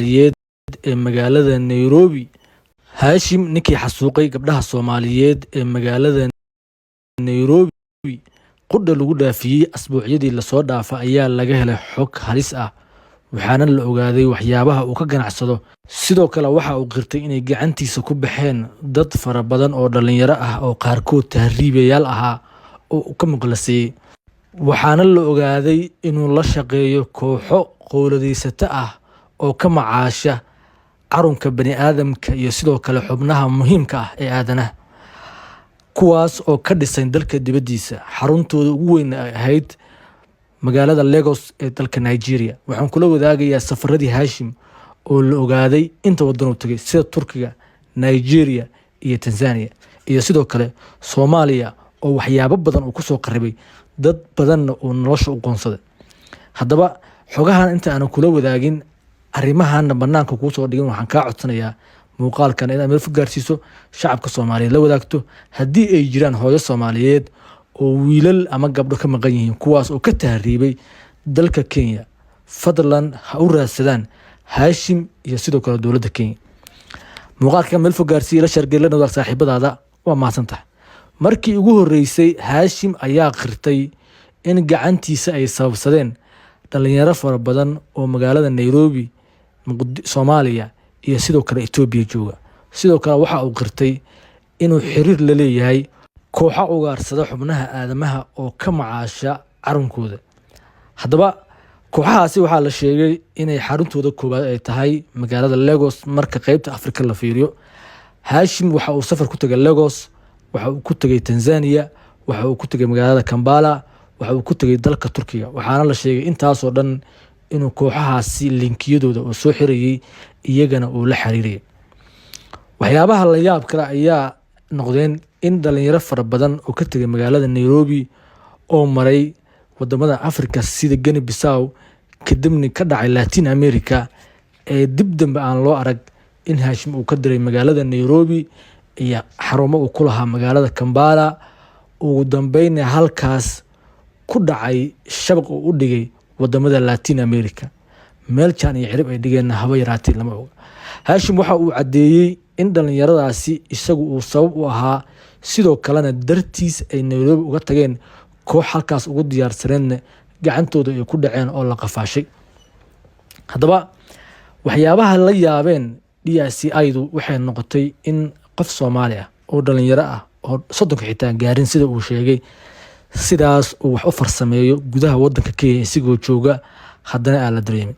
Soomaaliyeed ee magaalada Nairobi. Haashim, ninkii xasuuqay gabdhaha Soomaaliyeed ee magaalada Nairobi qudha lagu dhaafiyey asbuucyadii lasoo dhaafa, ayaa laga helay xog halis ah, waxaana la ogaaday waxyaabaha uu ka ganacsado. Sidoo kale waxa uu qirtay inay gacantiisa ku baxeen dad fara badan oo dhalinyaro ah oo qaarkood tahriibayaal ahaa oo uu ka muqlaseeyey, waxaana la ogaaday inuu la shaqeeyo kooxo qowladaysato ah oo ka macaasha carunka bani'aadamka iyo sidoo kale xubnaha muhiimka ah ee aadanaha, kuwaas oo ka dhisan dalka dibaddiisa, xaruntooda ugu weyn ay ahayd magaalada Lagos ee dalka Nigeria. Waxaan kula wadaagayaa safaradii Haashim oo la ogaaday inta wadan uu tagay, sida Turkiga, Nigeria iyo Tanzania, iyo sidoo kale Soomaaliya oo waxyaabo badan uu kusoo qaribay, dad badanna uu nolosha u qoonsaday. Haddaba xogahan inta aanan kula wadaagin, arrimahana banaanka kuusoo dhigin, waxaan kaa codsanayaa muuqaalkan inaad meel fog gaarsiiso, shacabka Soomaaliyeed la wadaagto. Haddii ay jiraan hooyo Soomaaliyeed oo wiilal ama gabdho ka maqan yihiin, kuwaas oo ka tahriibay dalka Kenya, fadlan ha u raadsadaan Haashim iyo sidoo kale dowladda Kenya. Muuqaalka meel fog gaarsiiya, la share garee, la wadaag saaxiibadaada. Waa mahadsan tahay. Markii ugu horreysay Haashim ayaa qirtay in gacantiisa ay sababsadeen dhalinyaro fara badan oo magaalada Nairobi, Soomaaliya iyo sidoo kale Etoobiya jooga. Sidoo kale waxa uu qirtay inuu xiriir la leeyahay kooxo ugaarsada xubnaha aadamaha oo ka macaasha carunkooda. Haddaba kooxahaasi waxaa la sheegay inay xaruntooda koowaad ay tahay magaalada Lagos. Marka qeybta Afrika la fiiriyo, Haashim waxa uu safar ku tegay Lagos, waxa uu ku tegay Tanzania, waxa uu ku tegay magaalada Kampala, waxa uu ku tegay dalka Turkiga, waxaana la sheegay intaasoo dhan inuu kooxahaasi linkiyadooda oo soo xirayay, iyagana uu la xiriirayay. Waxyaabaha la yaab kale ayaa noqdeen in dhalinyaro fara badan oo ka tegay magaalada Nairobi oo maray wadamada Africa sida Guinea Bissau, kadibna ka dhacay Latin America, ee dib dambe aan loo arag in Haashim uu ka diray magaalada Nairobi iyo xarumo uu ku lahaa magaalada Kampala, ugu dambeynna halkaas ku dhacay shabaq uu u dhigay wadamada Latin America. Meel jaan iyo cirib ay dhigeenna haba yaraatee lama oga. Haashim waxa uu caddeeyey in dhalinyaradaasi isagu uu sabab u ahaa, sidoo kalena dartiis ay Nairobi uga tageen, koox halkaas ugu diyaarsaneedna gacantooda ay ku dhaceen oo la qafaashay. Haddaba waxyaabaha la yaabeen DCI du waxay noqotay in qof Soomaali ah oo dhalinyaro ah oo 30-ka xitaa gaarin, sida uu sheegay, sidaas uu wax u farsameeyo gudaha wadanka Kenya isigoo jooga, haddana aan la dareemin.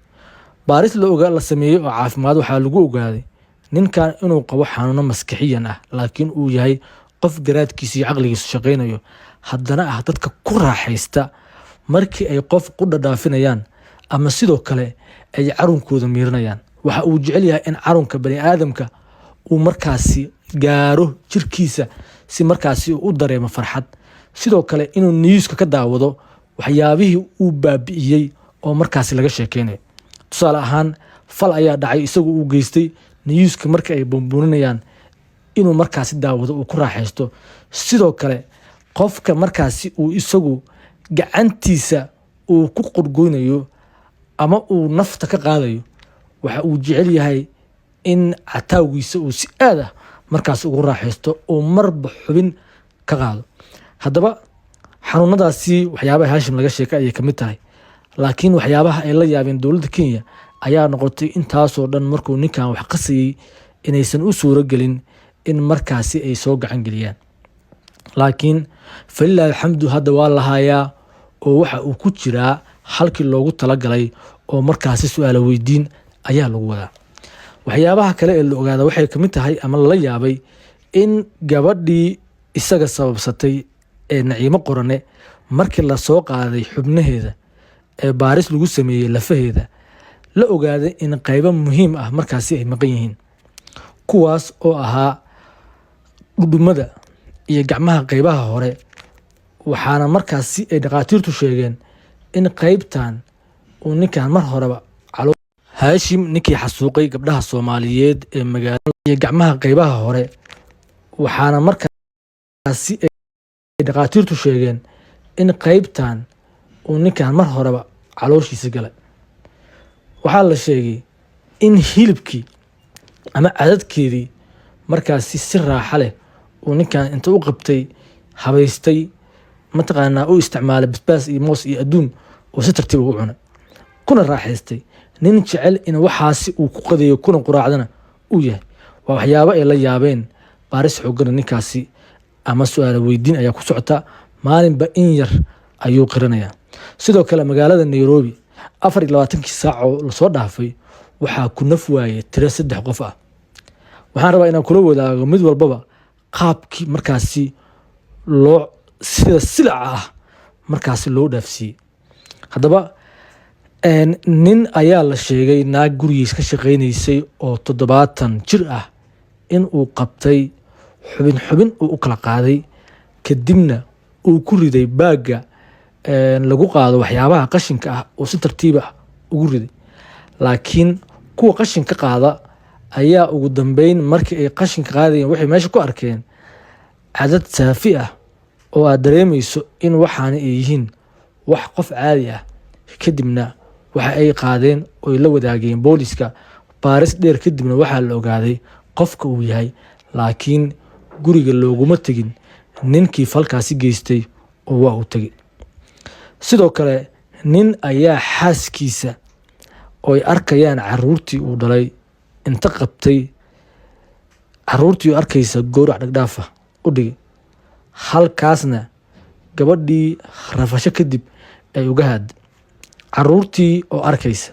Baaris la ogaa la sameeyey oo caafimaad waxaa lagu ogaaday ninkan inuu qabo xanuuno maskixiyan ah, laakiin uu yahay qof garaadkiisa iyo caqligiisu shaqaynayo, haddana ah dadka ku raaxaysta markii ay qof qudha dhaafinayaan ama sidoo kale ay carunkooda miirinayaan. Waxa uu jecel yahay in carunka bani aadamka uu markaasi gaaro jirkiisa si markaasi uu u dareemo farxad, sidoo kale inuu newska ka daawado waxyaabihii uu baabi'iyey oo markaasi laga sheekeynayo. Tusaale ahaan, fal ayaa dhacay isagu uu geystay, newska marka ay buunbuuninayaan inuu markaasi daawado, uu ku raaxaysto. Sidoo kale qofka markaasi uu isagu gacantiisa uu ku qurgoynayo ama uu nafta ka qaadayo, waxa uu jecel yahay in cataawgiisa uu si aad ah markaas ugu raaxaysto, uu marba xubin ka qaado. Haddaba xanuunadaasi waxyaabaha Haashim laga sheekay ayay kamid tahay, laakiin waxyaabaha ay la yaabeen dowladda Kenya ayaa noqotay intaasoo dhan markuu ninkan wax qasayey inaysan u suuro gelin in markaasi ay soo gacan geliyaan. Laakiin falilaahi alxamdu, hadda waa la hayaa oo waxa uu ku jiraa halkii loogu talagalay oo markaasi su-aalo weydiin ayaa lagu wadaa. Waxyaabaha kale ee la ogaada waxay kamid tahay ama lala yaabay in gabadhii isaga sababsatay ee Naciimo Qorane, markii lasoo qaaday xubnaheeda ee baaris lagu sameeyey lafaheeda, la ogaaday in qaybo muhiim ah markaasi ay maqan yihiin, kuwaas oo ahaa dhudhumada iyo gacmaha qaybaha hore. Waxaana markaasi ay dhakhaatiirtu sheegeen in qaybtan uu ninkan mar horeba Haashim, ninkii xasuuqay gabdhaha Soomaaliyeed ee magaalada iyo gacmaha qaybaha hore, waxaana markaasi ay dhakhaatiirtu sheegeen in qaybtan uu ninkan mar horeba calooshiisa galay. Waxaa la sheegay In hilibkii ama cadadkeedii markaasi si raaxa leh uu ninkan inta u qabtay, habaystay, mataqaanaa, u isticmaalay basbaas iyo moos iyo adduun, uu si tartiib ugu cunay kuna raaxaystay. Nin jecel in waxaasi uu ku qadeeyo kuna quraacdana uu yahay. Waa waxyaabo ay la yaabeen. Baaris xoogana ninkaasi ama su-aalo weydiin ayaa ku socota. Maalinba in yar ayuu qiranayaa. Sidoo kale magaalada Nairobi 24-kii saac oo lasoo dhaafay waxaa ku naf waayay tiro saddex qof ah. Waxaan rabaa inaan kula wadaago mid walbaba qaabkii markaasi loo sida silaca ah markaasi loo dhaafsiiyey. Haddaba nin ayaa la sheegay naag gurigiis ka shaqaynaysay oo 70 jir ah in uu qabtay, xubin xubin uu u kala qaaday, kadibna uu ku riday baagga lagu qaado waxyaabaha qashinka ah, oo si tartiib ah ugu riday. Laakiin kuwa qashinka qaada ayaa ugu dambeyn markii ay qashinka qaadayeen waxay meesha ku arkeen cadad saafi ah oo aad dareemayso in waxaana ay yihiin wax qof caadi ah. Kadibna waxa ay qaadeen oy la wadaageen booliska. Baaris dheer kadibna waxaa la ogaaday qofka uu yahay, laakiin guriga looguma tegin ninkii falkaasi geystay oo waa uu tegey. Sidoo kale nin ayaa xaaskiisa oo ay arkayaan caruurtii uu dhalay inta qabtay, caruurtii u arkaysa gowrac dhagdhaafa u dhigay, halkaasna gabadhii rafasho kadib ay uga haad caruurtii oo arkaysa.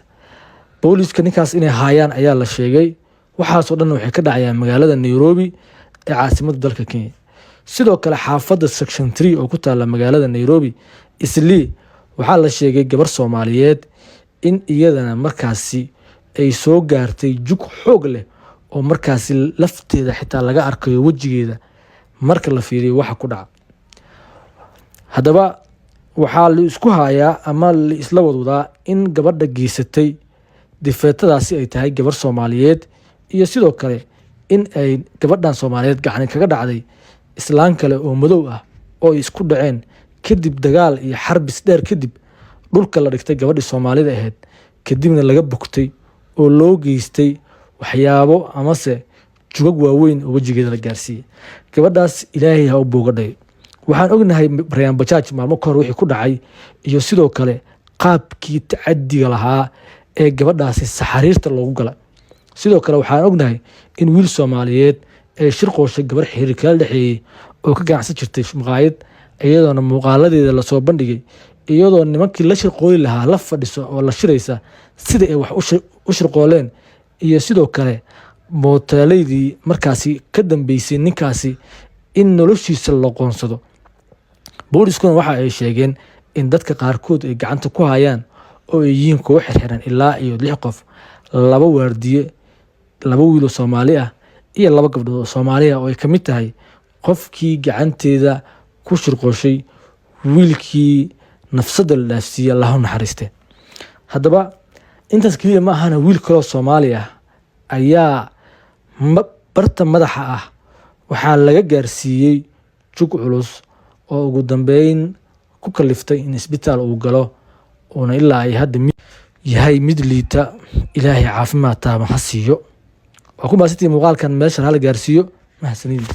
Booliiska ninkaas inay haayaan ayaa la sheegay. Waxaasoo dhan waxay ka dhacayaan magaalada Nairobi ee caasimadda dalka Kenya. Sidoo kale xaafadda Section 3 oo ku taalla magaalada Nairobi Islii waxaa la sheegay gabar Soomaaliyeed in iyadana markaasi ay soo gaartay jug xoog leh oo markaasi lafteeda xitaa laga arkayo wejigeeda marka la fiiriyo waxa ku dhaca. Haddaba waxaa la isku hayaa ama la isla wadwadaa in gabadha geysatay difeetadaasi ay tahay gabar Soomaaliyeed, iyo sidoo kale in ay gabadhan Soomaaliyeed gacani kaga dhacday islaan kale oo madow ah oo ay isku dhaceen. Kadib dagaal iyo xarbis dheer kadib dhulka la dhigtay gabadhii Soomaalida ahayd, kadibna laga bogtay oo loo geystay waxyaabo amase jugag waaweyn oo wejigeeda la gaarsiiyey. Gabadhaas Ilaahay ha u boogadhayo. Waxaan ognahay Rayaan Bajaaj maalmo ka hor wixii ku dhacay, iyo sidoo kale qaabkii tacadiga lahaa ee gabadhaasi saxariirta loogu gala. Sidoo kale waxaan ognahay in wiil Soomaaliyeed ee shirqooshay gabar xiriir kala dhexeeyey oo ka ganacsan jirtay maqaayad, iyadoona muuqaaladeeda lasoo bandhigay iyadoo nimankii la shirqooli lahaa la fadhiso oo la shiraysa sida ay wax u shirqooleen, iyo sidoo kale mootaaleydii markaasi ka dambeysay ninkaasi in noloshiisa la qoonsado. Booliskuna waxa ay sheegeen in dadka qaarkood ay gacanta ku hayaan oo ay yihiin kuwo xirxiran ilaa iyo lix qof: laba waardiye, laba wiiloo Soomaali ah iyo laba gabdhood oo Soomaali ah oo ay ka mid tahay qofkii gacanteeda ku shirqooshay wiilkii nafsadda la dhaafsiiye, Allahu naxariiste. Haddaba intaas keliya ma ahana, wiil kaloo Soomaali ah ayaa barta madaxa ah waxaa laga gaarsiiyey jug culus oo ugu dambeyn ku kaliftay in isbitaal uu galo, uuna ilaa ay hadda yahay mid liita. Ilaahay caafimaad taama ha siiyo. Waa ku mahadsantihiin muuqaalkan meeshan hala gaarsiiyo. Mahadsanidin.